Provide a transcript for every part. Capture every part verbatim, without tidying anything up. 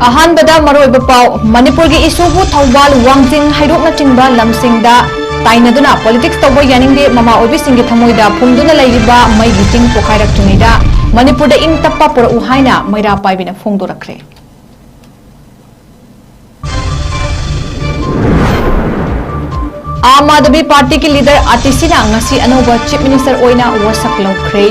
ꯑꯍꯥꯟꯕꯗ ꯃꯔꯨꯑꯣꯏꯕ ꯄꯥꯎ, ꯃꯅꯤꯄꯨꯔꯒꯤ ꯏꯁꯨꯕꯨ ꯊꯧꯕꯥꯜ, ꯋꯥꯡꯖꯤꯡ, ꯍꯩꯔꯣꯛꯅꯆꯤꯡꯕ ꯂꯝꯁꯤꯡꯗ ꯇꯥꯏꯅꯗꯨꯅ politics ꯇꯧꯕ ꯌꯥꯅꯤꯡꯗꯦ, ꯃꯃꯥ ꯑꯣꯏꯕꯤꯁꯤꯡꯒꯤ ꯊꯃꯣꯏꯗ ꯐꯨꯝꯗꯨꯅ ꯂꯩꯔꯤꯕ ꯃꯩꯒꯤ ꯆꯤꯡ ꯄꯣꯈꯥꯏꯔꯛꯇ꯭ꯔꯤꯉꯩꯗ ꯃꯅꯤꯄꯨꯔꯗ ꯏꯪ ꯇꯞꯄ ꯄꯨꯔꯛꯎ ꯍꯥꯏꯅ ꯃꯩꯔꯥ ꯄꯥꯏꯕꯤꯅ ꯐꯣꯡꯗꯣꯔꯛꯈ꯭ꯔꯦ꯫ ꯑꯥꯝ ꯑꯥꯗꯃꯤ ꯄꯥꯔꯇꯤꯒꯤ leader ꯑꯇꯤꯁꯤꯅ ꯉꯁꯤ ꯑꯅꯧꯕ Chief Minister ꯑꯣꯏꯅ ꯋꯥꯁꯛ ꯂꯧꯈ꯭ꯔꯦ꯫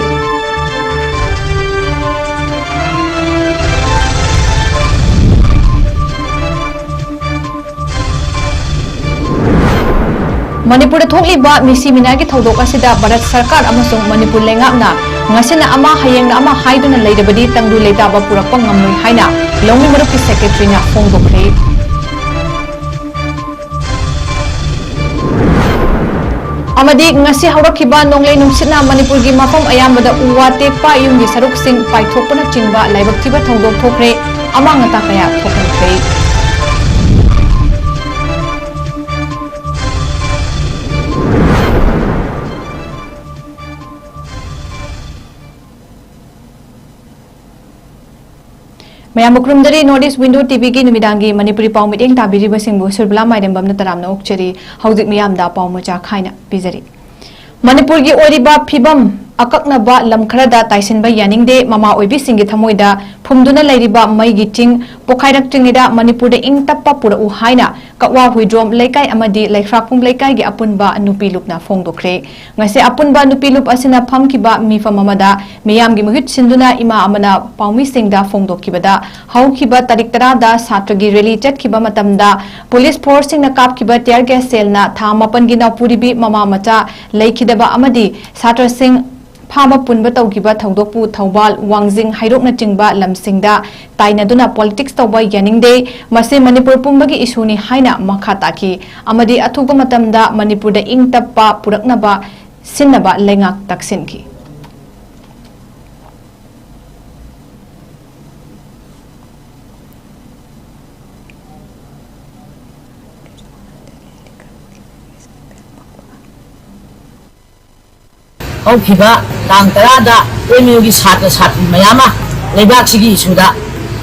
ꯃꯅꯤꯄꯨꯔꯗ ꯊꯣꯛꯂꯤꯕ ꯃꯤꯁꯤ ꯃꯤꯅꯥꯒꯤ ꯊꯧꯗꯣꯛ ꯑꯁꯤꯗ ꯚꯥꯔꯠ ꯁꯔꯀꯥꯔ ꯑꯃꯁꯨꯡ ꯃꯅꯤꯄꯨꯔ ꯂꯩꯉꯥꯛꯅ ꯉꯁꯤꯅ ꯑꯃ, ꯍꯌꯦꯡꯅ ꯑꯃ ꯍꯥꯏꯗꯨꯅ ꯂꯩꯔꯕꯗꯤ ꯇꯪꯗꯨ ꯂꯩꯇꯥꯕ ꯄꯨꯔꯛꯄ ꯉꯝꯂꯣꯏ ꯍꯥꯏꯅ ꯂꯧꯃꯤ ꯃꯔꯨꯞꯀꯤ secretaryꯅ ꯐꯣꯡꯗꯣꯛꯈ꯭ꯔꯦ꯫ ꯑꯃꯗꯤ ꯉꯁꯤ ꯍꯧꯔꯛꯈꯤꯕ ꯅꯣꯡꯂꯩ ꯅꯨꯡꯁꯤꯠꯅ ꯃꯅꯤꯄꯨꯔꯒꯤ ꯃꯐꯝ ꯑꯌꯥꯝꯕꯗ ꯎ ꯋꯥ ꯇꯦꯛꯄ, ꯌꯨꯝꯒꯤ ꯁꯔꯨꯛꯁꯤꯡ ꯄꯥꯏꯊꯣꯛꯄꯅꯆꯤꯡꯕ ꯂꯥꯏꯕꯛ ꯊꯤꯕ ꯊꯧꯗꯣꯛ ꯊꯣꯛꯈ꯭ꯔꯦ꯫ ꯑꯃꯥꯡ ꯑꯇꯥ ꯀꯌꯥ ꯊꯣꯛꯍꯟꯈ꯭ꯔꯦ꯫ ꯃꯌꯥꯝꯕꯨ ꯈꯨꯔꯨꯝꯖꯔꯤ꯫ North East Window TVꯒꯤ ꯅꯨꯃꯤꯗꯥꯡꯒꯤ ꯃꯅꯤꯄꯨꯔꯤ ꯄꯥꯎ ꯃꯤꯠꯌꯦꯡ ꯇꯥꯕꯤꯔꯤꯕꯁꯤꯡꯕꯨ ꯁꯨꯔꯕꯂꯥ ꯃꯥꯏꯔꯦꯝꯕꯝꯅ ꯇꯔꯥꯝꯅ ꯑꯣꯛꯆꯔꯤ꯫ ꯍꯧꯖꯤꯛ ꯃꯤꯌꯥꯝꯗ ꯄꯥꯎ ꯃꯆꯥ ꯈꯥꯏꯅ ꯄꯤꯖꯔꯤ꯫ ꯃꯅꯤꯄꯨꯔꯒꯤ ꯑꯣꯏꯔꯤꯕ ꯐꯤꯕꯝ ꯑꯀꯛꯅꯕ ꯂꯝ ꯈꯔꯗ ꯇꯥꯏꯁꯤꯟꯕ ꯌꯥꯅꯤꯡꯗꯦ, ꯃꯃꯥ ꯑꯣꯏꯕꯤꯁꯤꯡꯒꯤ ꯊꯃꯣꯏꯗ ꯐꯨꯝꯗꯨꯅ ꯂꯩꯔꯤꯕ ꯃꯩꯒꯤ ꯆꯤꯡ ꯄꯣꯈꯥꯏꯔꯛꯇ꯭ꯔꯤꯉꯩꯗ ꯃꯅꯤꯄꯨꯔꯗ ꯏꯪ ꯇꯞꯄ ꯄꯨꯔꯛꯎ ꯍꯥꯏꯅ ꯀꯛꯋꯥ ꯍꯨꯏꯗ꯭ꯔꯣꯝ ꯂꯩꯀꯥꯏ ꯑꯃꯗꯤ ꯂꯩꯈ꯭ꯔꯥꯛꯄꯨꯝ ꯂꯩꯀꯥꯏꯒꯤ ꯑꯄꯨꯟꯕ ꯅꯨꯄꯤ ꯂꯨꯞꯅ ꯐꯣꯡꯗꯣꯛꯈ꯭ꯔꯦ꯫ ꯉꯁꯤ ꯑꯄꯨꯟꯕ ꯅꯨꯄꯤ ꯂꯨꯞ ꯑꯁꯤꯅ ꯐꯝꯈꯤꯕ ꯃꯤꯐꯝ ꯑꯃꯗ ꯃꯤꯌꯥꯝꯒꯤ ꯃꯍꯨꯠ ꯁꯤꯟꯗꯨꯅ ꯏꯃꯥ ꯑꯃꯅ ꯄꯥꯎꯃꯤꯁꯤꯡꯗ ꯐꯣꯡꯗꯣꯛꯈꯤꯕꯗ, ꯍꯧꯈꯤꯕ ꯇꯥꯔꯤꯛ ꯇꯔꯥꯗ ꯁꯥꯇ꯭ꯔꯒꯤ rally ꯆꯠꯈꯤꯕ ꯃꯇꯝꯗ police forceꯁꯤꯡꯅ ꯀꯥꯞꯈꯤꯕ tear gas shellꯅ ꯊꯥ ꯃꯥꯄꯟꯒꯤ ꯅꯥꯎꯄꯨꯔꯤꯕꯤ ꯃꯃꯥ ꯃꯆꯥ ꯂꯩꯈꯤꯗꯕ ꯑꯃꯗꯤ ꯁꯥꯇ꯭ꯔꯁꯤꯡ ꯐꯥꯕ ꯄꯨꯟꯕ ꯇꯧꯈꯤꯕ ꯊꯧꯗꯣꯛꯄꯨ ꯊꯧꯕꯥꯜ, ꯋꯥꯡꯖꯤꯡ, ꯍꯩꯔꯣꯛꯅꯆꯤꯡꯕ ꯂꯝꯁꯤꯡꯗ ꯇꯥꯏꯅꯗꯨꯅ politics ꯇꯧꯕ ꯌꯥꯅꯤꯡꯗꯦ, ꯃꯁꯤ ꯃꯅꯤꯄꯨꯔ ꯄꯨꯝꯕꯒꯤ issueꯅꯤ ꯍꯥꯏꯅ ꯃꯈꯥ ꯇꯥꯈꯤ꯫ ꯑꯃꯗꯤ ꯑꯊꯨꯕ ꯃꯇꯝꯗ ꯃꯅꯤꯄꯨꯔꯗ ꯏꯪ ꯇꯞꯄ ꯄꯨꯔꯛꯅꯕ ꯁꯤꯟꯅꯕ ꯂꯩꯉꯥꯛ ꯇꯛꯁꯤꯟꯈꯤ꯫ ꯍꯧꯈꯤꯕ ꯇꯥꯡ ꯇꯔꯥꯗ ꯑꯦꯝ ꯌꯨꯒꯤ ꯁꯥꯇ꯭ꯔ ꯁꯥꯇ꯭ꯔꯤ ꯃꯌꯥꯝ ꯑꯃ ꯂꯩꯕꯥꯛꯁꯤꯒꯤ ꯏꯁꯨꯗ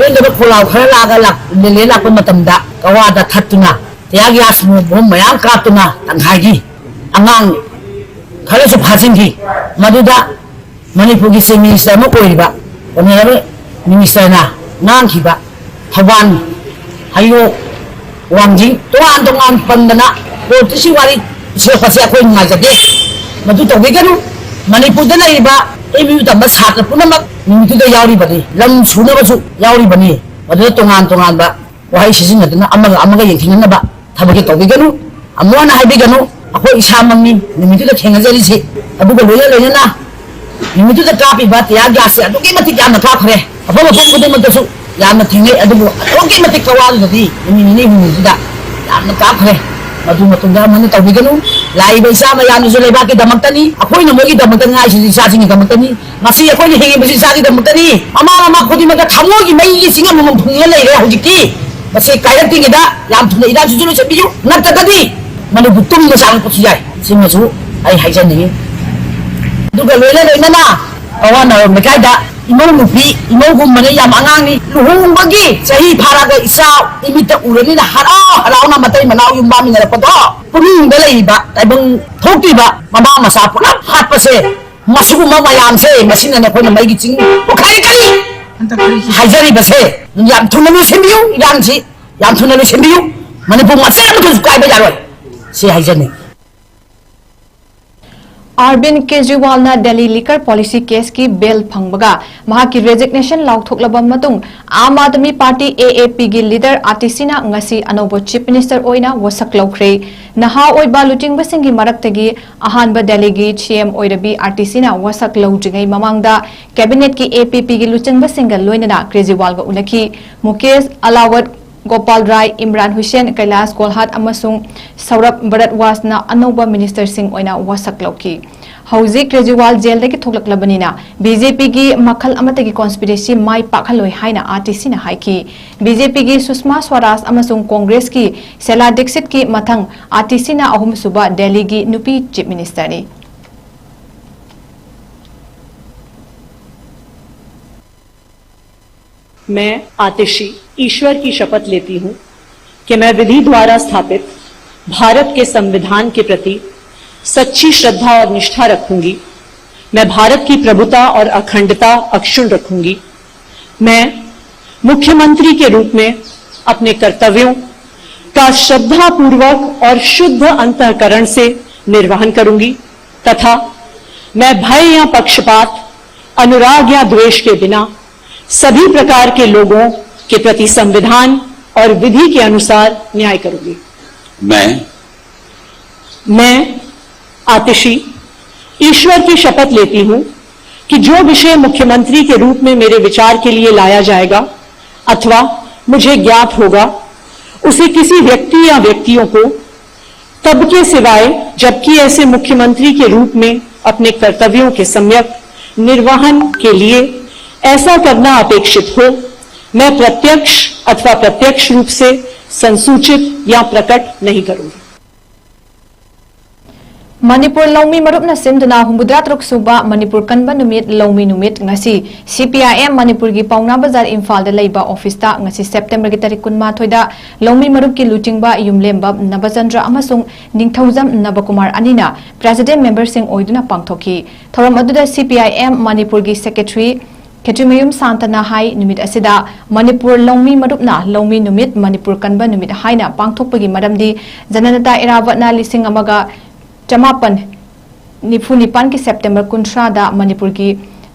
ꯄꯦꯟꯗꯕ ꯈꯣꯜꯂꯥꯎ ꯈꯔ ꯂꯥꯛꯑꯒ ꯂꯥꯛ-, ꯂꯦꯂꯦ ꯂꯥꯛꯄ ꯃꯇꯝꯗ ꯀꯋꯥꯗ ꯊꯠꯇꯨꯅ, tear gas ꯕꯣꯝ ꯃꯌꯥꯝ ꯀꯥꯞꯇꯨꯅ ꯇꯪꯈꯥꯏꯒꯤ ꯑꯉꯥꯡ ꯈꯔꯁꯨ ꯐꯥꯖꯤꯟꯈꯤ꯫ ꯃꯗꯨꯗ ꯃꯅꯤꯄꯨꯔꯒꯤ Chief Minister ꯑꯃ ꯑꯣꯏꯔꯤꯕ Honourable Ministerꯅ ꯉꯥꯡꯈꯤꯕ ꯊꯧꯕꯥꯜ, ꯍꯩꯔꯣꯛ, ꯋꯥꯡꯖꯤꯡ ꯇꯣꯉꯥꯟ ꯇꯣꯉꯥꯟ ꯄꯟꯗꯅ courtꯇ ꯁꯤ ꯋꯥꯔꯤ ꯁꯤꯔꯛꯄꯁꯦ ꯑꯩꯈꯣꯏ ꯅꯨꯡꯉꯥꯏꯖꯗꯦ꯫ ꯃꯗꯨ ꯇꯧꯕꯤꯒꯅꯨ꯫ ꯃꯅꯤꯄꯨꯔꯗ ꯂꯩꯔꯤꯕ M U ꯇꯝꯕ ꯁꯥꯇ꯭ꯔ ꯄꯨꯝꯅꯃꯛ ꯅꯨꯃꯤꯠꯇꯨꯗ ꯌꯥꯎꯔꯤꯕꯅꯤ, ꯂꯝ ꯁꯨꯅꯕꯁꯨ ꯌꯥꯎꯔꯤꯕꯅꯤ꯫ ꯃꯗꯨꯗ ꯇꯣꯉꯥꯟ ꯇꯣꯉꯥꯟꯕ ꯋꯥꯍꯩ ꯁꯤꯖꯤꯟꯅꯗꯨꯅ ꯑꯃꯒ ꯑꯃꯒ ꯌꯦꯡꯊꯤꯅꯅꯕ ꯊꯕꯛꯁꯦ ꯇꯧꯕꯤꯒꯅꯨ꯫ ꯑꯃꯨꯛ ꯍꯟꯅ ꯍꯥꯏꯕꯤꯒꯅꯨ꯫ ꯑꯩꯈꯣꯏ ꯏꯁꯥꯃꯛꯅꯤ ꯅꯨꯃꯤꯠꯇꯨꯗ ꯊꯦꯡꯅꯖꯔꯤꯁꯤ꯫ ꯑꯗꯨꯒ ꯂꯣꯏꯅ ꯂꯣꯏꯅꯅ ꯅꯨꯃꯤꯠꯇꯨꯗ ꯀꯥꯞꯄꯤꯕ tear gasꯁꯦ ꯑꯗꯨꯛꯀꯤ ꯃꯇꯤꯛ ꯌꯥꯝꯅ ꯀꯥꯞꯈ꯭ꯔꯦ꯫ ꯃꯐꯝ ꯃꯐꯝ ꯈꯨꯗꯤꯡꯃꯛꯇꯁꯨ ꯌꯥꯝꯅ ꯊꯦꯡꯅꯩ꯫ ꯑꯗꯨꯕꯨ ꯑꯗꯨꯛꯀꯤ ꯃꯇꯤꯛ ꯀꯋꯥꯗꯨꯗꯗꯤ ꯅꯨꯃꯤꯠ ꯅꯤꯅꯤ ꯍꯨꯝꯅꯤꯁꯤꯗ ꯌꯥꯝꯅ ꯀꯥꯞꯈ꯭ꯔꯦ꯫ ꯃꯗꯨ ꯃꯇꯨꯡꯗ ꯑꯃꯨꯛ ꯍꯟꯅ ꯇꯧꯕꯤꯒꯅꯨ꯫ ꯂꯥꯛꯏꯕ ꯏꯆꯥ ꯃꯌꯥꯝꯗꯨꯁꯨ ꯂꯩꯕꯥꯛꯀꯤꯗꯃꯛꯇꯅꯤ, ꯑꯩꯈꯣꯏꯅ ꯃꯣꯏꯒꯤꯗꯃꯛꯇ ꯉꯥꯏꯁꯤꯁꯨ ꯏꯆꯥꯁꯤꯡꯒꯤꯗꯃꯛꯇꯅꯤ꯫ ꯉꯁꯤ ꯑꯩꯈꯣꯏꯅ ꯍꯤꯡꯉꯤꯕꯁꯤ ꯏꯆꯥꯒꯤꯗꯃꯛꯇꯅꯤ꯫ ꯃꯃꯥ ꯃꯃꯥ ꯈꯨꯗꯤꯡꯃꯛꯇ ꯊꯃꯣꯏꯒꯤ ꯃꯩꯒꯤ ꯆꯤꯡ ꯑꯃꯃꯝ ꯐꯨꯡꯉ ꯂꯩꯔꯦ ꯍꯧꯖꯤꯛꯇꯤ꯫ ꯃꯁꯤ ꯀꯥꯏꯔꯛꯇ꯭ꯔꯤꯉꯩꯗ ꯌꯥꯝ ꯊꯨꯅ ꯏꯔꯥꯡꯁꯤꯁꯨ ꯂꯣꯏꯁꯤꯟꯕꯤꯌꯨ, ꯅꯠꯇ꯭ꯔꯒꯗꯤ ꯃꯅꯤꯄꯨꯔ ꯇꯨꯝꯕ ꯆꯥꯔꯛꯄꯁꯨ ꯌꯥꯏ꯫ ꯁꯤꯃꯁꯨ ꯑꯩ ꯍꯥꯏꯖꯅꯤꯡꯉꯤ꯫ ꯑꯗꯨꯒ ꯂꯣꯏꯅ ꯂꯣꯏꯅꯅ ꯀꯋꯥ ꯅꯥꯎꯔꯦꯝ ꯂꯩꯀꯥꯏꯗ ꯏꯃꯧ ꯅꯨꯄꯤ, ꯏꯃꯧꯒꯨꯝꯕꯅ ꯌꯥꯝ ꯑꯉꯥꯡꯅꯤ, ꯂꯨꯍꯣꯡꯕꯒꯤ ꯆꯍꯤ ꯐꯥꯔꯒ ꯏꯆꯥ ꯏꯃꯤꯠꯇ ꯎꯔꯅꯤꯅ ꯍꯔꯥꯎ ꯍꯔꯥꯎꯅ ꯃꯇꯩ ꯃꯅꯥꯎ ꯌꯨꯝ ꯄꯥꯟꯃꯤꯟꯅꯔꯛꯄꯗꯣ, ꯄꯨꯛꯅꯤꯡꯗ ꯂꯩꯔꯤꯕ ꯇꯥꯏꯕꯪ ꯊꯣꯛꯇ꯭ꯔꯤꯕ ꯃꯃꯥ ꯃꯆꯥ ꯄꯨꯂꯞ ꯍꯥꯠꯄꯁꯦ, ꯃꯁꯤꯒꯨꯝꯕ ꯃꯌꯥꯝꯁꯦ, ꯃꯁꯤꯅꯅꯦ ꯑꯩꯈꯣꯏꯅ ꯃꯩꯒꯤ ꯆꯤꯡ ꯄꯣꯈꯥꯏꯔꯛꯀꯅꯤ ꯍꯥꯏꯖꯔꯤꯕꯁꯦ꯫ ꯌꯥꯝ ꯊꯨꯅ ꯂꯣꯏꯁꯤꯟꯕꯤꯌꯨ, ꯏꯔꯥꯡꯁꯤ ꯌꯥꯝ ꯊꯨꯅ ꯂꯣꯏꯁꯤꯟꯕꯤꯌꯨ꯫ ꯃꯅꯤꯄꯨꯔ ꯃꯆꯥ ꯑꯃꯠꯇꯁꯨ ꯀꯥꯏꯕ ꯌꯥꯔꯣꯏ, ꯁꯤ ꯍꯥꯏꯖꯅꯤꯡꯉꯤ꯫ ꯑꯔꯕꯤꯟ ꯀꯦꯖ꯭ꯔꯤꯋꯥꯜꯅ ꯗꯦꯜꯂꯤ liquor policy caseꯀꯤ bail ꯐꯪꯕꯒ ꯃꯍꯥꯛꯀꯤ resignation ꯂꯥꯎꯊꯣꯛꯂꯕ ꯃꯇꯨꯡ, Aam Aadmi Party, A A Pꯒꯤ leader ꯑꯥꯔ ꯇꯤ ꯁꯤꯅ ꯉꯁꯤ ꯑꯅꯧꯕ Chief Minister ꯑꯣꯏꯅ ꯋꯥꯁꯛ ꯂꯧꯈ꯭ꯔꯦ꯫ ꯅꯍꯥ ꯑꯣꯏꯕ ꯂꯨꯆꯤꯡꯕꯁꯤꯡꯒꯤ ꯃꯔꯛꯇꯒꯤ ꯑꯍꯥꯟꯕ ꯗꯦꯜꯂꯤꯒꯤ C M ꯑꯣꯏꯔꯕꯤ ꯑꯥꯔ ꯇꯤ ꯁꯤꯅ ꯋꯥꯁꯛ ꯂꯧꯗ꯭ꯔꯤꯉꯩ ꯃꯃꯥꯡꯗ cabinetꯀꯤ A P Pꯒꯤ ꯂꯨꯆꯤꯡꯕꯁꯤꯡꯒ ꯂꯣꯏꯅꯅ ꯀꯦꯖ꯭ꯔꯤꯋꯥꯜꯒ ꯎꯅꯈꯤ꯫ ꯃꯨꯀꯦꯁ ꯑꯂꯥꯋꯠ, ꯒꯣꯄꯥꯜ ꯔꯥꯏ, ꯏꯝꯔꯥꯟ ꯍꯨꯁꯦꯟ, ꯀꯩꯂꯥꯁ ꯀꯣꯜꯍꯥꯠ ꯑꯃꯁꯨꯡ ꯁꯧꯔꯚ ꯚꯥꯔꯗ꯭ꯋꯥꯖꯅ ꯑꯅꯧꯕ ministerꯁꯤꯡ ꯑꯣꯏꯅ ꯋꯥꯁꯛ ꯂꯧꯈꯤ꯫ ꯍꯧꯖꯤꯛ ꯀꯦꯖ꯭ꯔꯤꯋꯥꯜ ꯖꯦꯜꯗꯒꯤ ꯊꯣꯛꯂꯛꯂꯕꯅꯤꯅ B J Pꯒꯤ ꯃꯈꯜ ꯑꯃꯠꯇꯒꯤ conspiracy ꯃꯥꯏ ꯄꯥꯛꯍꯜꯂꯣꯏ ꯍꯥꯏꯅ ꯑꯥꯔ ꯇꯤ ꯁꯤꯅ ꯍꯥꯏꯈꯤ꯫ B J Pꯒꯤ ꯁꯨꯁꯃꯥ ꯁ꯭ꯋꯥꯔꯥꯖ ꯑꯃꯁꯨꯡ ꯀꯣꯡꯒ꯭ꯔꯦꯁꯀꯤ ꯁꯦꯂꯥ ꯗꯤꯛꯁꯤꯠꯀꯤ ꯃꯊꯪ ꯑꯥꯔ ꯇꯤ ꯁꯤꯅ ꯑꯍꯨꯝꯁꯨꯕ ꯗꯦꯜꯂꯤꯒꯤ ꯅꯨꯄꯤ Chief Ministerꯅꯤ꯫ मैं आतिशी ईश्वर की शपथ लेती हूँ कि मैं विधि द्वारा स्थापित भारत के संविधान के प्रति सच्ची श्रद्धा और निष्ठा रखूंगी। मैं भारत की प्रभुता और अखंडता अक्षुण रखूंगी। मैं मुख्यमंत्री के रूप में अपने कर्तव्यों का श्रद्धापूर्वक और शुद्ध अंतःकरण से निर्वहन करूंगी तथा मैं भय या पक्षपात, अनुराग या द्वेष के बिना सभी प्रकार के लोगों के प्रति संविधान और विधि के अनुसार न्याय करूंगी। मैं मैं आतिशी ईश्वर की शपथ लेती हूँ कि जो विषय मुख्यमंत्री के रूप में मेरे विचार के लिए लाया जाएगा अथवा मुझे ज्ञात होगा, उसे किसी व्यक्ति या व्यक्तियों को तब के सिवाय, जबकि ऐसे मुख्यमंत्री के रूप में अपने कर्तव्यों के सम्यक निर्वहन के लिए ऐसा करना अपेक्षित हो, मैं प्रत्यक्ष अथवा प्रत्यक्ष रूप से संसूचित या प्रकट नहीं करूंगी। ꯃꯅꯤꯄꯨꯔ ꯂꯧꯃꯤ ꯃꯔꯨꯞꯅ ꯁꯤꯟꯗꯨꯅ ꯍꯨꯝꯐꯨꯇꯔꯥ ꯇꯔꯨꯛ ꯁꯨꯕ ꯃꯅꯤꯄꯨꯔ ꯀꯟꯕ ꯅꯨꯃꯤꯠ ꯂꯧꯃꯤ ꯅꯨꯃꯤꯠ ꯉꯁꯤ ꯁꯤ ꯄꯤ ꯑꯥꯏ ꯑꯦꯝ ꯃꯅꯤꯄꯨꯔꯒꯤ ꯄꯥꯎꯅꯥ ꯕꯖꯥꯔ ꯏꯝꯐꯥꯜꯗ ꯂꯩꯕ ꯑꯣꯐꯤꯁꯇ ꯉꯁꯤ ꯁꯦꯞꯇꯦꯝꯕꯔꯒꯤ ꯇꯥꯔꯤꯛ ꯀꯨꯟꯃꯥꯊꯣꯏꯗ ꯂꯧꯃꯤ ꯃꯔꯨꯞꯀꯤ ꯂꯨꯆꯤꯡꯕ ꯌꯨꯝꯂꯦꯝꯕ ꯅꯕꯆꯟꯗ꯭ꯔ ꯑꯃꯁꯨꯡ ꯅꯤꯡꯊꯧꯖꯝ ꯅꯕꯀꯨꯃꯥꯔ ꯑꯅꯤꯅ ꯄ꯭ꯔꯦꯁꯤꯗꯦꯟꯠ ꯃꯦꯝꯕꯔꯁꯤꯡ ꯑꯣꯏꯗꯨꯅ ꯄꯥꯡꯊꯣꯛꯈꯤ꯫ ꯊꯧꯔꯝ ꯑꯗꯨꯗ ꯁꯤ ꯄꯤ ꯑꯥꯏ ꯑꯦꯝ ꯃꯅꯤꯄꯨꯔꯒꯤ ꯁꯦꯀ꯭ꯔꯦꯇꯔꯤ ꯈꯦꯇ꯭ꯔꯤꯃꯌꯨꯝ ꯁꯥꯟꯇꯅ ꯍꯥꯏ, ꯅꯨꯃꯤꯠ ꯑꯁꯤꯗ ꯃꯅꯤꯄꯨꯔ ꯂꯧꯃꯤ ꯃꯔꯨꯞꯅ ꯂꯧꯃꯤ ꯅꯨꯃꯤꯠ, ꯃꯅꯤꯄꯨꯔ ꯀꯟꯕ ꯅꯨꯃꯤꯠ ꯍꯥꯏꯅ ꯄꯥꯡꯊꯣꯛꯄꯒꯤ ꯃꯔꯝꯗꯤ ꯖꯅꯅꯦꯇꯥ ꯏꯔꯥꯕꯠꯅ ꯂꯤꯁꯤꯡ ꯑꯃꯒ ꯆꯃꯥꯄꯟ ꯅꯤꯐꯨ ꯅꯤꯄꯥꯟꯒꯤ ꯁꯦꯞꯇꯦꯝꯕꯔ ꯀꯨꯟꯊ꯭ꯔꯥꯗ ꯃꯅꯤꯄꯨꯔꯒꯤ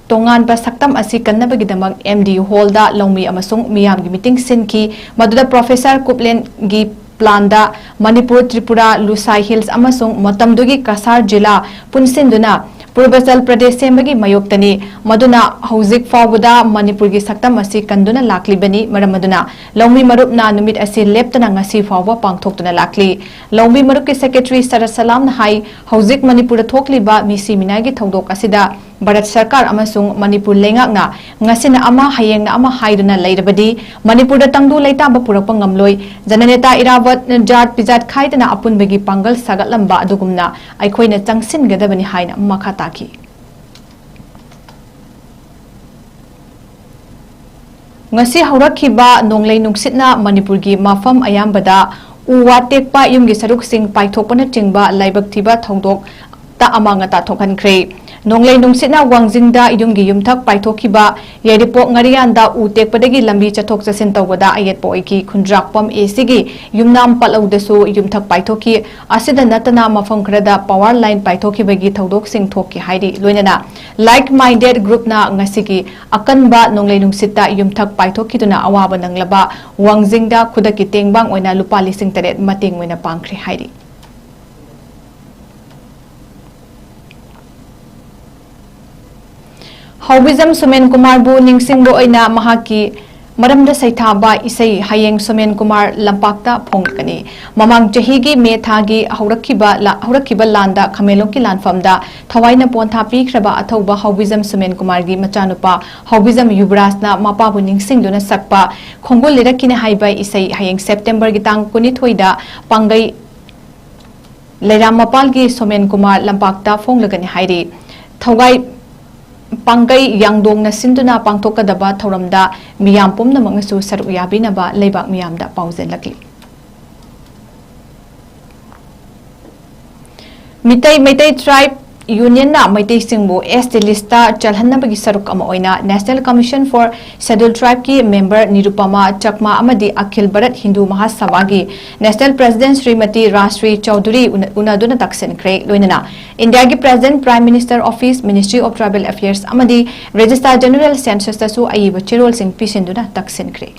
ꯇꯣꯉꯥꯟꯕ ꯁꯛꯇꯝ ꯑꯁꯤ ꯀꯟꯅꯕꯒꯤꯗꯃꯛ ꯑꯦꯝ ꯗꯤ ꯍꯣꯜꯗ ꯂꯧꯃꯤ ꯑꯃꯁꯨꯡ ꯃꯤꯌꯥꯝꯒꯤ ꯃꯤꯇꯤꯡ ꯁꯤꯟꯈꯤ꯫ ꯃꯗꯨꯗ ꯄ꯭ꯔꯣꯐꯦꯁꯔ ꯀꯨꯞꯂꯦꯟꯒꯤ ꯄ꯭ꯂꯥꯟꯗ ꯃꯅꯤꯄꯨꯔ, ꯇ꯭ꯔꯤꯄꯨꯔꯥ, ꯂꯨꯁꯥꯏ ꯍꯤꯜꯁ ꯑꯃꯁꯨꯡ ꯃꯇꯝꯗꯨꯒꯤ ꯀꯁꯥꯔ ꯖꯤꯂꯥ ꯄꯨꯟꯁꯤꯟꯗꯨꯅ ꯄꯨꯔꯕꯆꯜ ꯄ꯭ꯔꯗꯦꯁ ꯁꯦꯝꯕꯒꯤ ꯃꯥꯌꯣꯛꯇꯅꯤ꯫ ꯃꯗꯨꯅ ꯍꯧꯖꯤꯛ ꯐꯥꯎꯕꯗ ꯃꯅꯤꯄꯨꯔꯒꯤ ꯁꯛꯇꯝ ꯑꯁꯤ ꯀꯟꯗꯨꯅ ꯂꯥꯛꯂꯤꯕꯅꯤ꯫ ꯃꯔꯝ ꯑꯗꯨꯅ ꯂꯧꯃꯤ ꯃꯔꯨꯞꯅ ꯅꯨꯃꯤꯠ ꯑꯁꯤ ꯂꯦꯞꯇꯅ ꯉꯁꯤ ꯐꯥꯎꯕ ꯄꯥꯡꯊꯣꯛꯇꯨꯅ ꯂꯥꯛꯂꯤ꯫ ꯂꯧꯃꯤ ꯃꯔꯨꯞꯀꯤ ꯁꯦꯀ꯭ꯔꯦꯇꯔꯤ ꯁꯔꯠ ꯁꯂꯥꯝꯅ ꯍꯥꯏ, ꯍꯧꯖꯤꯛ ꯃꯅꯤꯄꯨꯔꯗ ꯊꯣꯛꯂꯤꯕ ꯃꯤꯁꯤ ꯃꯤꯅꯥꯏꯒꯤ ꯊꯧꯗꯣꯛ ꯑꯁꯤꯗ ꯚꯥꯔꯠ ꯁꯔꯀꯥꯔ ꯑꯃꯁꯨꯡ ꯃꯅꯤꯄꯨꯔ ꯂꯩꯉꯥꯛꯅ ꯉꯁꯤꯅ ꯑꯃ, ꯍꯌꯦꯡꯅ ꯑꯃ ꯍꯥꯏꯗꯨꯅ ꯂꯩꯔꯕꯗꯤ ꯃꯅꯤꯄꯨꯔꯗ ꯇꯪꯗꯨ ꯂꯩꯇꯥꯕ ꯄꯨꯔꯛꯄ ꯉꯝꯂꯣꯏ꯫ ꯖꯅꯅꯦꯇꯥ ꯏꯔꯥꯕꯠ ꯖꯥꯠ ꯄꯤꯖꯥꯠ ꯈꯥꯏꯗꯅ ꯑꯄꯨꯟꯕꯒꯤ ꯄꯥꯡꯒꯜ ꯁꯥꯒꯠꯂꯝꯕ ꯑꯗꯨꯒꯨꯝꯅ ꯑꯩꯈꯣꯏꯅ ꯆꯪꯁꯤꯟꯒꯗꯕꯅꯤ ꯍꯥꯏꯅ ꯃꯈꯥ ꯇꯥꯈꯤ꯫ ꯉꯁꯤ ꯍꯧꯔꯛꯈꯤꯕ ꯅꯣꯡꯂꯩ ꯅꯨꯡꯁꯤꯠꯅ ꯃꯅꯤꯄꯨꯔꯒꯤ ꯃꯐꯝ ꯑꯌꯥꯝꯕꯗ ꯎ ꯋꯥ ꯇꯦꯛꯄ, ꯌꯨꯝꯒꯤ ꯁꯔꯨꯛꯁꯤꯡ ꯄꯥꯏꯊꯣꯛꯄꯅꯆꯤꯡꯕ ꯂꯥꯏꯕꯛ ꯊꯤꯕ ꯊꯧꯗꯣꯛꯇ ꯑꯃꯥꯡ ꯑꯇꯥ ꯊꯣꯛꯍꯟꯈ꯭ꯔꯦ꯫ ꯅꯣꯡꯂꯩ ꯅꯨꯡꯁꯤꯠꯅ ꯋꯥꯡꯖꯤꯡꯗ ꯌꯨꯝꯒꯤ ꯌꯨꯝꯊꯛ ꯄꯥꯏꯊꯣꯛꯈꯤꯕ, ꯌꯥꯏꯔꯤꯄꯣꯛ ꯉꯥꯔꯤꯌꯥꯟꯗ ꯎ ꯇꯦꯛꯄꯗꯒꯤ ꯂꯝꯕꯤ ꯆꯠꯊꯣꯛ ꯆꯠꯁꯤꯟ ꯇꯧꯕꯗ ꯑꯌꯦꯠꯄ ꯑꯣꯏꯈꯤ꯫ ꯈꯨꯟꯗ꯭ꯔꯥꯛꯄꯝ ꯑꯦ ꯁꯤꯒꯤ ꯌꯨꯝꯅꯥꯝ ꯄꯠꯂꯧꯗꯁꯨ ꯌꯨꯝꯊꯛ ꯄꯥꯏꯊꯣꯛꯈꯤ꯫ ꯑꯁꯤꯗ ꯅꯠꯇꯅ ꯃꯐꯝ ꯈꯔꯗ power line ꯄꯥꯏꯊꯣꯛꯈꯤꯕꯒꯤ ꯊꯧꯗꯣꯛꯁꯤꯡ ꯊꯣꯛꯈꯤ ꯍꯥꯏꯔꯤ꯫ ꯂꯣꯏꯅꯅ Like Minded Groupꯅ ꯉꯁꯤꯒꯤ ꯑꯀꯟꯕ ꯅꯣꯡꯂꯩ ꯅꯨꯡꯁꯤꯠꯇ ꯌꯨꯝꯊꯛ ꯄꯥꯏꯊꯣꯛꯈꯤꯗꯨꯅ ꯑꯋꯥꯕ ꯅꯪꯂꯕ ꯋꯥꯡꯖꯤꯡꯗ ꯈꯨꯗꯛꯀꯤ ꯇꯦꯡꯕꯥꯡ ꯑꯣꯏꯅ ꯂꯨꯄꯥ ꯂꯤꯁꯤꯡ ꯇꯔꯦꯠ ꯃꯇꯦꯡ ꯑꯣꯏꯅ ꯄꯥꯡꯈ꯭ꯔꯦ ꯍꯥꯏꯔꯤ꯫ ꯍꯥꯎꯕꯤꯖꯝ ꯁꯨꯃꯦꯟ ꯀꯨꯃꯥꯔꯕꯨ ꯅꯤꯡꯁꯤꯡꯕ ꯑꯣꯏꯅ ꯃꯍꯥꯛꯀꯤ ꯃꯔꯝꯗ ꯁꯩꯊꯥꯕ ꯏꯁꯩ ꯍꯌꯦꯡ ꯁꯨꯃꯦꯟ ꯀꯨꯃꯥꯔ ꯂꯝꯄꯥꯛꯇ ꯐꯣꯡꯂꯛꯀꯅꯤ꯫ ꯃꯃꯥꯡ ꯆꯍꯤꯒꯤ ꯃꯦ ꯊꯥꯒꯤ ꯍꯧꯔꯛꯈꯤꯕ ꯂꯥ-, ꯍꯧꯔꯛꯈꯤꯕ ꯂꯥꯟꯗ ꯈꯥꯃꯦꯟꯂꯣꯛꯀꯤ ꯂꯥꯟꯐꯝꯗ ꯊꯋꯥꯏꯅ ꯄꯣꯟꯊꯥ ꯄꯤꯈ꯭ꯔꯕ ꯑꯊꯧꯕ ꯍꯥꯎꯕꯤꯖꯝ ꯁꯨꯃꯦꯟ ꯀꯨꯃꯥꯔꯒꯤ ꯃꯆꯥꯅꯨꯄꯥ ꯍꯥꯎꯕꯤꯖꯝ ꯌꯨꯕꯔꯥꯖꯅ ꯃꯄꯥꯕꯨ ꯅꯤꯡꯁꯤꯡꯗꯨꯅ ꯁꯛꯄ ꯈꯣꯡꯒꯨꯜ ꯂꯤꯔꯛꯀꯤꯅꯦ ꯍꯥꯏꯕ ꯏꯁꯩ ꯍꯌꯦꯡ ꯁꯦꯞꯇꯦꯝꯕꯔꯒꯤ ꯇꯥꯡ ꯀꯨꯟꯅꯤꯊꯣꯏꯗ ꯄꯥꯡꯒꯩ ꯂꯩꯔꯥꯝ ꯃꯄꯥꯜꯒꯤ ꯁꯣꯃꯦꯟ ꯀꯨꯃꯥꯔ ꯂꯝꯄꯥꯛꯇ ꯐꯣꯡꯂꯒꯅꯤ ꯍꯥꯏꯔꯤ꯫ ꯊꯧꯒꯥꯏ ꯄꯥꯡꯒꯩ ꯌꯥꯡꯗꯣꯡꯅ ꯁꯤꯟꯗꯨꯅ ꯄꯥꯡꯊꯣꯛꯀꯗꯕ ꯊꯧꯔꯝꯗ ꯃꯤꯌꯥꯝ ꯄꯨꯝꯅꯃꯛꯅꯁꯨ ꯁꯔꯨꯛ ꯌꯥꯕꯤꯅꯕ ꯂꯩꯕꯥꯛ ꯃꯤꯌꯥꯝꯗ ꯄꯥꯎꯖꯦꯜꯂꯛꯂꯤ꯫ Meitei, Meitei Tribe Unionꯅ ꯃꯩꯇꯩꯁꯤꯡꯕꯨ S T listꯇ ꯆꯜꯍꯟꯅꯕꯒꯤ ꯁꯔꯨꯛ ꯑꯃ ꯑꯣꯏꯅ National Commission for Scheduled Tribeꯀꯤ member Nirupama Chakma ꯑꯃꯗꯤ ꯑꯈꯤꯜ ꯚꯥꯔꯠ ꯍꯤꯟꯗꯨ ꯃꯍꯥꯁꯚꯥꯒꯤ National President ꯁ꯭ꯔꯤꯃꯇꯤ ꯔꯥꯖꯁ꯭ꯔꯤ ꯆꯧꯙꯨꯔꯤ ꯎꯅ-, ꯎꯅꯗꯨꯅ ꯇꯛꯁꯤꯟꯈ꯭ꯔꯦ꯫ ꯂꯣꯏꯅꯅ ꯏꯟꯗꯤꯌꯥꯒꯤ President, Prime Minister Office, Ministry of Tribal Affairs ꯑꯃꯗꯤ Registrar General Censusꯇꯁꯨ ꯑꯏꯕ ꯆꯦꯔꯣꯜꯁꯤꯡ ꯄꯤꯁꯤꯟꯗꯨꯅ ꯇꯛꯁꯤꯟꯈ꯭ꯔꯦ꯫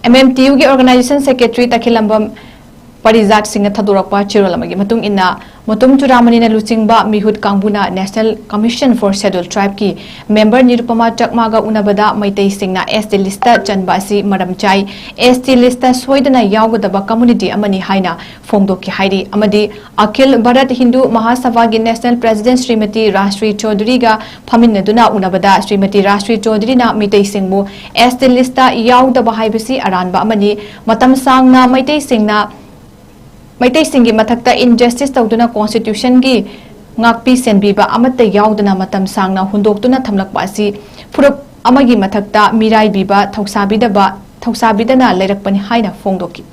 M M T Uꯒꯤ Organization Secretary ꯇꯈꯦꯂꯝꯕꯝ ꯄꯔꯤꯖꯥꯠ ꯁꯤꯡꯅ ꯊꯥꯗꯣꯔꯛꯄ ꯆꯦꯔꯣꯜ ꯑꯃꯒꯤ ꯃꯇꯨꯡ ꯏꯟꯅ, ꯃꯨꯇꯨꯝ ꯆꯨꯔꯥꯃꯅꯤꯅ ꯂꯨꯆꯤꯡꯕ ꯃꯤꯍꯨꯠ ꯀꯥꯡꯕꯨꯅ National Commission for Scheduled Tribeꯀꯤ member Nirupama ꯆꯛꯃꯥꯒ ꯎꯅꯕꯗ ꯃꯩꯇꯩꯁꯤꯡꯅ S T listꯇ ꯆꯟꯕ ꯑꯁꯤ ꯃꯔꯝ ꯆꯥꯏ, S T listꯇ ꯁꯣꯏꯗꯅ ꯌꯥꯎꯒꯗꯕ community ꯑꯃꯅꯤ ꯍꯥꯏꯅ ꯐꯣꯡꯗꯣꯛꯈꯤ ꯍꯥꯏꯔꯤ꯫ ꯑꯃꯗꯤ ꯑꯈꯤꯜ Bharat Hindu ꯃꯍꯥꯁꯚꯥꯒꯤ National President Shrimati Rajshri ꯆꯧꯙꯨꯔꯤꯒ ꯐꯝꯃꯤꯟꯅꯗꯨꯅ ꯎꯅꯕꯗ Shrimati Rajshri ꯆꯧꯙꯨꯔꯤꯅ ꯃꯤꯇꯩꯁꯤꯡꯕꯨ S T listꯇ ꯌꯥꯎꯗꯕ ꯍꯥꯏꯕꯁꯤ ꯑꯔꯥꯟꯕ ꯑꯃꯅꯤ꯫ ꯃꯇꯝ ꯁꯥꯡꯅ ꯃꯩꯇꯩꯁꯤꯡꯅ, ꯃꯩꯇꯩꯁꯤꯡꯒꯤ ꯃꯊꯛꯇ injustice ꯇꯧꯗꯨꯅ constitutionꯒꯤ ꯉꯥꯛꯄꯤ ꯁꯦꯟꯕꯤꯕ ꯑꯃꯠꯇ ꯌꯥꯎꯗꯅ ꯃꯇꯝ ꯁꯥꯡꯅ ꯍꯨꯟꯗꯣꯛꯇꯨꯅ ꯊꯝꯂꯛꯄ ꯑꯁꯤ ꯐꯨꯔꯨꯞ ꯑꯃꯒꯤ ꯃꯊꯛꯇ ꯃꯤꯔꯥꯏꯕꯤꯕ ꯊꯧꯁꯥꯕꯤꯗꯕ, ꯊꯧꯁꯥꯕꯤꯗꯅ ꯂꯩꯔꯛꯄꯅꯤ ꯍꯥꯏꯅ ꯐꯣꯡꯗꯣꯛꯈꯤ꯫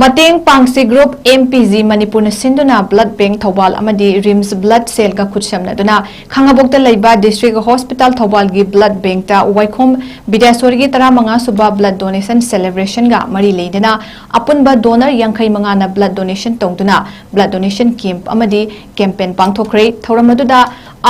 ꯃꯇꯦꯡ ꯄꯥꯡꯁꯤ ꯒ꯭ꯔꯨꯞ ꯑꯦꯝ ꯄꯤ ꯖꯤ ꯃꯅꯤꯄꯨꯔꯅ ꯁꯤꯟꯗꯨꯅ ꯕ꯭ꯂꯗ ꯕꯦꯡꯛ ꯊꯧꯕꯥꯜ ꯑꯃꯗꯤ ꯔꯤꯝꯁ ꯕ꯭ꯂꯗ ꯁꯦꯜꯒ ꯈꯨꯠꯁꯝꯅꯗꯨꯅ ꯈꯥꯉꯕꯣꯛꯇ ꯂꯩꯕ ꯗꯤꯁꯇ꯭ꯔꯤꯛ ꯍꯣꯁꯄꯤꯇꯥꯜ ꯊꯧꯕꯥꯜꯒꯤ ꯕ꯭ꯂꯗ ꯕꯦꯡꯛꯇ ꯋꯥꯏꯈꯣꯝ ꯕꯤꯗ꯭ꯌꯥꯁꯣꯔꯤꯒꯤ ꯇꯔꯥꯃꯉꯥ ꯁꯨꯕ ꯕ꯭ꯂꯗ ꯗꯣꯅꯦꯁꯟ ꯁꯦꯂꯦꯕ꯭ꯔꯦꯁꯟꯒ ꯃꯔꯤ ꯂꯩꯅꯅ ꯑꯄꯨꯟꯕ ꯗꯣꯅꯔ ꯌꯥꯡꯈꯩ ꯃꯉꯥꯅ ꯕ꯭ꯂꯗ ꯗꯣꯅꯦꯁꯟ ꯇꯧꯗꯨꯅ ꯕ꯭ꯂꯗ ꯗꯣꯅꯦꯁꯟ ꯀꯦꯝꯞ ꯑꯃꯗꯤ ꯀꯦꯝꯄꯦꯟ ꯄꯥꯡꯊꯣꯛꯈ꯭ꯔꯦ꯫ ꯊꯧꯔꯝ ꯑꯗꯨꯗ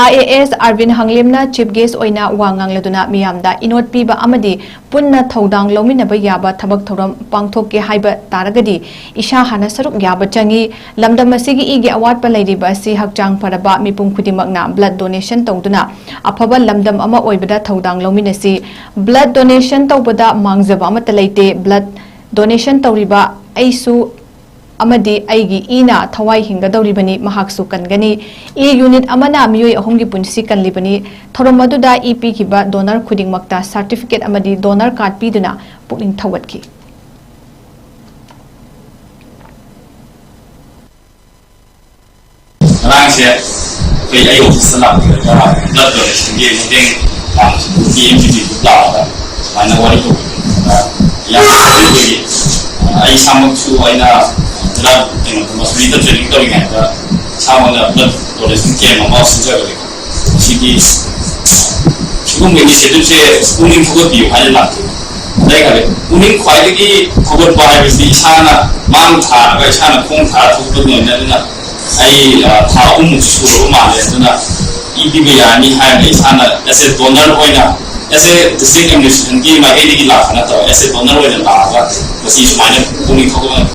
I A S Arbin ꯍꯪꯂꯦꯝꯅ chief gas ꯑꯣꯏꯅ ꯋꯥ ꯉꯥꯡꯂꯗꯨꯅ ꯃꯤꯌꯥꯝꯗ ꯏꯅꯣꯠ ꯄꯤꯕ ꯑꯃꯗꯤ ꯄꯨꯟꯅ ꯊꯧꯗꯥꯡ ꯂꯧꯃꯤꯟꯅꯕ ꯌꯥꯕ ꯊꯕꯛ ꯊꯧꯔꯝ ꯄꯥꯡꯊꯣꯛꯀꯦ ꯍꯥꯏꯕ ꯇꯥꯔꯒꯗꯤ ꯏꯁꯥ ꯍꯥꯟꯅ ꯁꯔꯨꯛ ꯌꯥꯕ ꯆꯪꯏ꯫ ꯂꯝꯗꯝ ꯑꯁꯤꯒꯤ ꯏꯒꯤ ꯑꯋꯥꯠꯄ ꯂꯩꯔꯤꯕ ꯑꯁꯤ ꯍꯛꯆꯥꯡ ꯐꯔꯕ ꯃꯤꯄꯨꯝ ꯈꯨꯗꯤꯡꯃꯛꯅ ꯕ꯭ꯂꯗ ꯗꯣꯅꯦꯁꯟ ꯇꯧꯗꯨꯅ ꯑꯐꯕ ꯂꯝꯗꯝ ꯑꯃ ꯑꯣꯏꯕꯗ ꯊꯧꯗꯥꯡ ꯂꯧꯃꯤꯟꯅꯁꯤ꯫ ꯕ꯭ꯂꯗ ꯗꯣꯅꯦꯁꯟ ꯇꯧꯕꯗ ꯃꯥꯡꯖꯕ ꯑꯃꯠꯇ ꯂꯩꯇꯦ꯫ ꯕ꯭ꯂꯗ ꯗꯣꯅꯦꯁꯟ ꯇꯧꯔꯤꯕ ꯑꯩꯁꯨ ꯑꯃꯗꯤ ꯑꯩꯒꯤ ꯏꯅ ꯊꯋꯥꯏ ꯍꯤꯡꯒꯗꯧꯔꯤꯕꯅꯤ, ꯃꯍꯥꯛꯁꯨ ꯀꯟꯒꯅꯤ꯫ ꯏ ꯌꯨꯅꯤꯠ ꯑꯃꯅ ꯃꯤꯑꯣꯏ ꯑꯍꯨꯝꯒꯤ ꯄꯨꯟꯁꯤ ꯀꯜꯂꯤꯕꯅꯤ꯫ ꯊꯧꯔꯝ ꯑꯗꯨꯗ ꯏ ꯄꯤꯈꯤꯕ ꯗꯣꯅꯔ ꯈꯨꯗꯤꯡꯃꯛꯇ ꯁꯥꯔꯇꯤꯐꯤꯀꯦꯠ ꯑꯃꯗꯤ ꯗꯣꯅꯔ ꯀꯥꯔꯗ ꯄꯤꯗꯨꯅ ꯄꯨꯛꯅꯤꯡ ꯊꯧꯒꯠꯈꯤ꯫ ꯉꯔꯥꯡꯁꯦ ꯑꯩꯈꯣꯏ, ꯑꯩ ꯑꯣꯐꯤꯁꯇ ꯂꯥꯛꯄꯤꯔꯒ ꯕ꯭ꯂꯗ ꯗꯣꯅꯦꯁꯟꯒꯤ ꯃꯇꯦꯡ ꯄꯥꯡꯕꯁꯤꯡꯗꯨ P M G P group ꯂꯥꯛꯑꯒ ꯁꯨꯃꯥꯏꯅ ꯋꯥꯔꯤ ꯇꯧꯕꯤꯕ ꯌꯥꯝ ꯅꯨꯡꯉꯥꯏ꯫ ꯑꯩ ꯏꯁꯥꯃꯛꯁꯨ ꯑꯩꯅ ꯕ꯭ꯂꯗ ꯀꯩꯅꯣ ꯃꯁꯨꯔꯤꯗ ꯇ꯭ꯔꯦꯅꯤꯡ ꯇꯧꯔꯤꯉꯩꯗ ꯏꯁꯥꯃꯛꯅ ꯕ꯭ꯂꯗ ꯗꯣꯅꯦꯁꯟ ꯀꯦꯝ ꯑꯃ ꯁꯤꯟꯖꯕꯅꯦ꯫ ꯁꯤꯒꯤ ꯁꯤꯒꯨꯝꯕ ꯏꯅꯤꯁꯤꯌꯦꯇꯤꯚꯁꯦ ꯄꯨꯛꯅꯤꯡ ꯊꯧꯒꯠꯄꯤꯌꯨ ꯍꯥꯏꯅ ꯂꯥꯛꯈꯤ꯫ ꯑꯗꯩ ꯈꯜꯂꯦ, ꯄꯨꯛꯅꯤꯡ ꯈ꯭ꯋꯥꯏꯗꯒꯤ ꯊꯧꯒꯠꯄ ꯍꯥꯏꯕꯁꯤ ꯏꯁꯥꯅ ꯃꯥꯡ ꯊꯥꯔꯒ ꯏꯁꯥꯅ ꯈꯣꯡ ꯊꯥꯔ ꯊꯧꯒꯠꯄꯗꯨꯅ꯫ ꯑꯗꯨꯅ ꯑꯩ, ꯑ, ꯊꯥ ꯑꯍꯨꯝꯃꯨꯛꯁꯨ ꯁꯨꯔꯕ ꯃꯥꯜꯂꯦ꯫ ꯑꯗꯨꯅ ꯏ ꯄꯤꯕ ꯌꯥꯔꯅꯤ ꯍꯥꯏꯔꯒ ꯏꯁꯥꯅ as a donor ꯑꯣꯏꯅ, as a district administrationꯒꯤ ꯃꯥꯏꯀꯩꯗꯒꯤ ꯂꯥꯛꯄ ꯅꯠꯇꯕ, as a donor ꯑꯣꯏꯅ ꯂꯥꯛꯑꯒ ꯃꯁꯤ ꯁꯨꯃꯥꯏꯅ ꯄꯨꯛꯅꯤꯡ ꯊꯧꯒꯠꯅ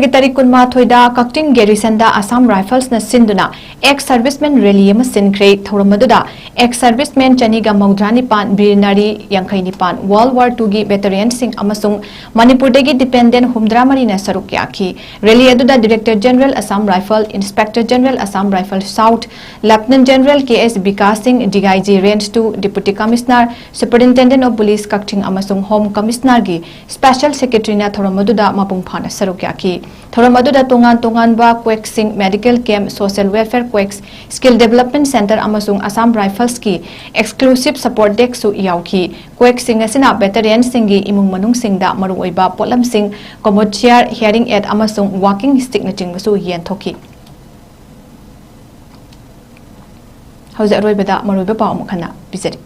ꯒꯤ ꯇꯥꯔꯤꯛ ꯀꯨꯟꯃꯥꯊꯣꯏꯗ ꯀꯛꯆꯤꯡ ꯒꯦꯔꯤꯁꯟꯗ ꯑꯁꯥꯝ ꯔꯥꯏꯐꯜꯁꯅ ꯁꯤꯟꯗꯨꯅ ex servicemen rally ꯑꯃ ꯁꯤꯟꯈ꯭ꯔꯦ꯫ ꯊꯧꯔꯝ ꯑꯗꯨꯗ ex servicemen ꯆꯅꯤꯒ ꯃꯧꯗ꯭ꯔꯥ ꯅꯤꯄꯥꯟ, ꯕꯤꯔ ꯅꯥꯔꯤ ꯌꯥꯡꯈꯩ ꯅꯤꯄꯥꯟ, World War Two ꯒꯤ veteranꯁꯤꯡ ꯑꯃꯁꯨꯡ ꯃꯅꯤꯄꯨꯔꯗꯒꯤ dependent ꯍꯨꯝꯗ꯭ꯔꯥ ꯃꯔꯤꯅ ꯁꯔꯨꯛ ꯌꯥꯈꯤ꯫ Rally ꯑꯗꯨꯗ Director General Assam Rifle, Inspector General Assam Rifle South, Lieutenant General K S Vikas ꯁꯤꯡ, D I G Range Two, Deputy Commissioner, Superintendent of Police ꯀꯛꯆꯤꯡ ꯑꯃꯁꯨꯡ Home Commissionerꯒꯤ Special Secretaryꯅ ꯊꯧꯔꯝ ꯑꯗꯨꯗ ꯃꯄꯨꯡ ꯐꯥꯅ ꯁꯔꯨꯛ ꯌꯥꯈꯤ꯫ ꯊꯧꯔꯝ ꯑꯗꯨꯗ ꯇꯣꯉꯥꯟ ꯇꯣꯉꯥꯟꯕ ꯀ꯭ꯋꯦꯛꯁꯤꯡ, medical camp, social welfare ꯀ꯭ꯋꯦꯛꯁ, skill development centre ꯑꯃꯁꯨꯡ Assam Riflesꯀꯤ exclusive support deskꯁꯨ ꯌꯥꯎꯈꯤ꯫ ꯀ꯭ꯋꯦꯛꯁꯤꯡ ꯑꯁꯤꯅ veteranꯁꯤꯡꯒꯤ ꯏꯃꯨꯡ ꯃꯅꯨꯡꯁꯤꯡꯗ ꯃꯔꯨꯑꯣꯏꯕ ꯄꯣꯠꯂꯝꯁꯤꯡ, combat chair, hearing aid ꯑꯃꯁꯨꯡ walking stickꯅꯆꯤꯡꯕꯁꯨ ꯌꯦꯟꯊꯣꯛꯈꯤ꯫ ꯍꯧꯖꯤꯛ ꯑꯔꯣꯏꯕꯗ ꯃꯔꯨꯑꯣꯏꯕ ꯄꯥꯎ ꯑꯃꯨꯛ ꯍꯟꯅ ꯄꯤꯖꯔꯤ꯫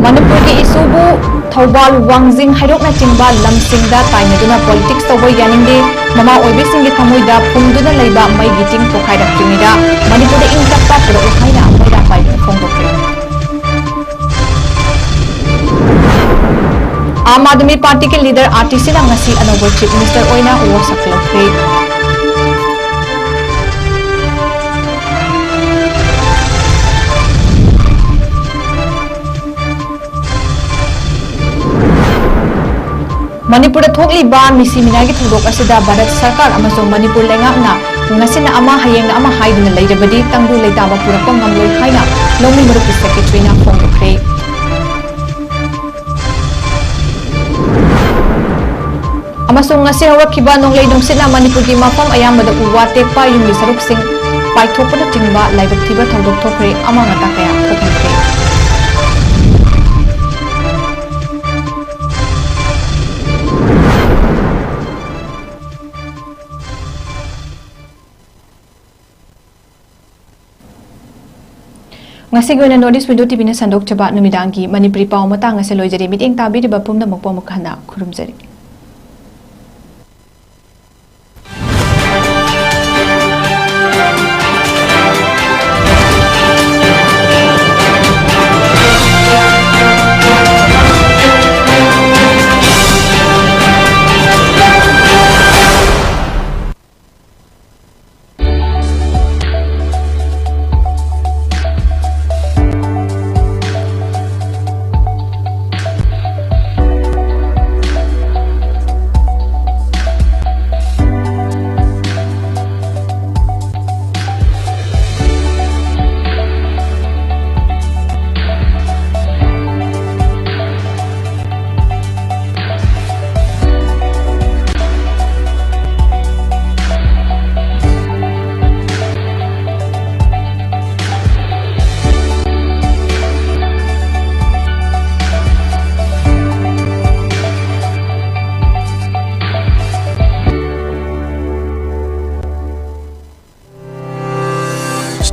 ꯃꯅꯤꯄꯨꯔꯒꯤ ꯏꯁꯨꯕꯨ ꯊꯧꯕꯥꯜ, ꯋꯥꯡꯖꯤꯡ, ꯍꯩꯔꯣꯛꯅꯆꯤꯡꯕ ꯂꯝꯁꯤꯡꯗ ꯇꯥꯏꯅꯗꯨꯅ politics ꯇꯧꯕ ꯌꯥꯅꯤꯡꯗꯦ꯫ ꯃꯃꯥ ꯑꯣꯏꯕꯤꯁꯤꯡꯒꯤ ꯊꯃꯣꯏꯗ ꯐꯨꯝꯗꯨꯅ ꯂꯩꯕ ꯃꯩꯒꯤ ꯆꯤꯡ ꯄꯣꯈꯥꯏꯔꯛꯇ꯭ꯔꯤꯉꯩꯗ ꯃꯅꯤꯄꯨꯔꯗ ꯏꯪ ꯇꯞꯄ ꯄꯨꯔꯛꯎ ꯍꯥꯏꯅ ꯃꯩꯔꯥ ꯄꯥꯏꯕꯤꯅ ꯐꯣꯡꯗꯣꯛꯈ꯭ꯔꯦ꯫ ꯑꯥꯝ ꯑꯥꯗꯃꯤ ꯄꯥꯔꯇꯤꯒꯤ leader ꯑꯥꯔ ꯇꯤ ꯁꯤꯅ ꯉꯁꯤ ꯑꯅꯧꯕ Chief Minister ꯑꯣꯏꯅ ꯋꯥꯁꯛ ꯂꯧꯈ꯭ꯔꯦ꯫ ꯃꯅꯤꯄꯨꯔꯗ ꯊꯣꯛꯂꯤꯕ ꯃꯤꯁꯤ ꯃꯤꯅꯥꯒꯤ ꯊꯧꯗꯣꯛ ꯑꯁꯤꯗ ꯚꯥꯔꯠ ꯁꯔꯀꯥꯔ ꯑꯃꯁꯨꯡ ꯃꯅꯤꯄꯨꯔ ꯂꯩꯉꯥꯛꯅ ꯉꯁꯤꯅ ꯑꯃ, ꯍꯌꯦꯡꯅ ꯑꯃ ꯍꯥꯏꯗꯨꯅ ꯂꯩꯔꯕꯗꯤ ꯇꯪꯗꯨ ꯂꯩꯇꯥꯕ ꯄꯨꯔꯛꯄ ꯉꯝꯂꯣꯏ ꯍꯥꯏꯅ ꯂꯧꯃꯤ ꯃꯔꯨꯞꯀꯤ secretaryꯅ ꯐꯣꯡꯗꯣꯛꯈ꯭ꯔꯦ꯫ ꯑꯃꯁꯨꯡ ꯉꯁꯤ ꯍꯧꯔꯛꯈꯤꯕ ꯅꯣꯡꯂꯩ ꯅꯨꯡꯁꯤꯠꯅ ꯃꯅꯤꯄꯨꯔꯒꯤ ꯃꯐꯝ ꯑꯌꯥꯝꯕꯗ ꯎ ꯋꯥ ꯇꯦꯛꯄ, ꯌꯨꯝꯒꯤ ꯁꯔꯨꯛꯁꯤꯡ ꯄꯥꯏꯊꯣꯛꯄꯅꯆꯤꯡꯕ ꯂꯥꯏꯕꯛ ꯊꯤꯕ ꯊꯧꯗꯣꯛ ꯊꯣꯛꯈ꯭ꯔꯦ, ꯑꯃꯥꯡ ꯑꯇꯥ ꯀꯌꯥ ꯊꯣꯛꯍꯟꯈ꯭ꯔꯦ꯫ ꯉꯁꯤꯒꯤ ꯑꯣꯏꯅ North East Window ꯇꯤꯚꯤꯅ ꯁꯟꯗꯣꯛꯆꯕ ꯅꯨꯃꯤꯗꯥꯡꯒꯤ ꯃꯅꯤꯄꯨꯔꯤ ꯄꯥꯎ ꯃꯇꯥꯡ ꯑꯁꯤ ꯂꯣꯏꯖꯔꯦ꯫ ꯃꯤꯠꯌꯦꯡ ꯇꯥꯕꯤꯔꯤꯕ ꯄꯨꯝꯅꯃꯛꯄꯨ ꯑꯃꯨꯛ ꯍꯟꯅ ꯈꯨꯔꯨꯝꯖꯔꯤ꯫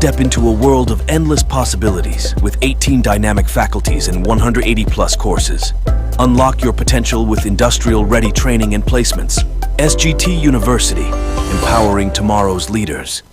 Step into a world of endless possibilities with eighteen dynamic faculties and one hundred eighty plus courses. Unlock your potential with industrial ready training and placements. S G T University, empowering tomorrow's leaders.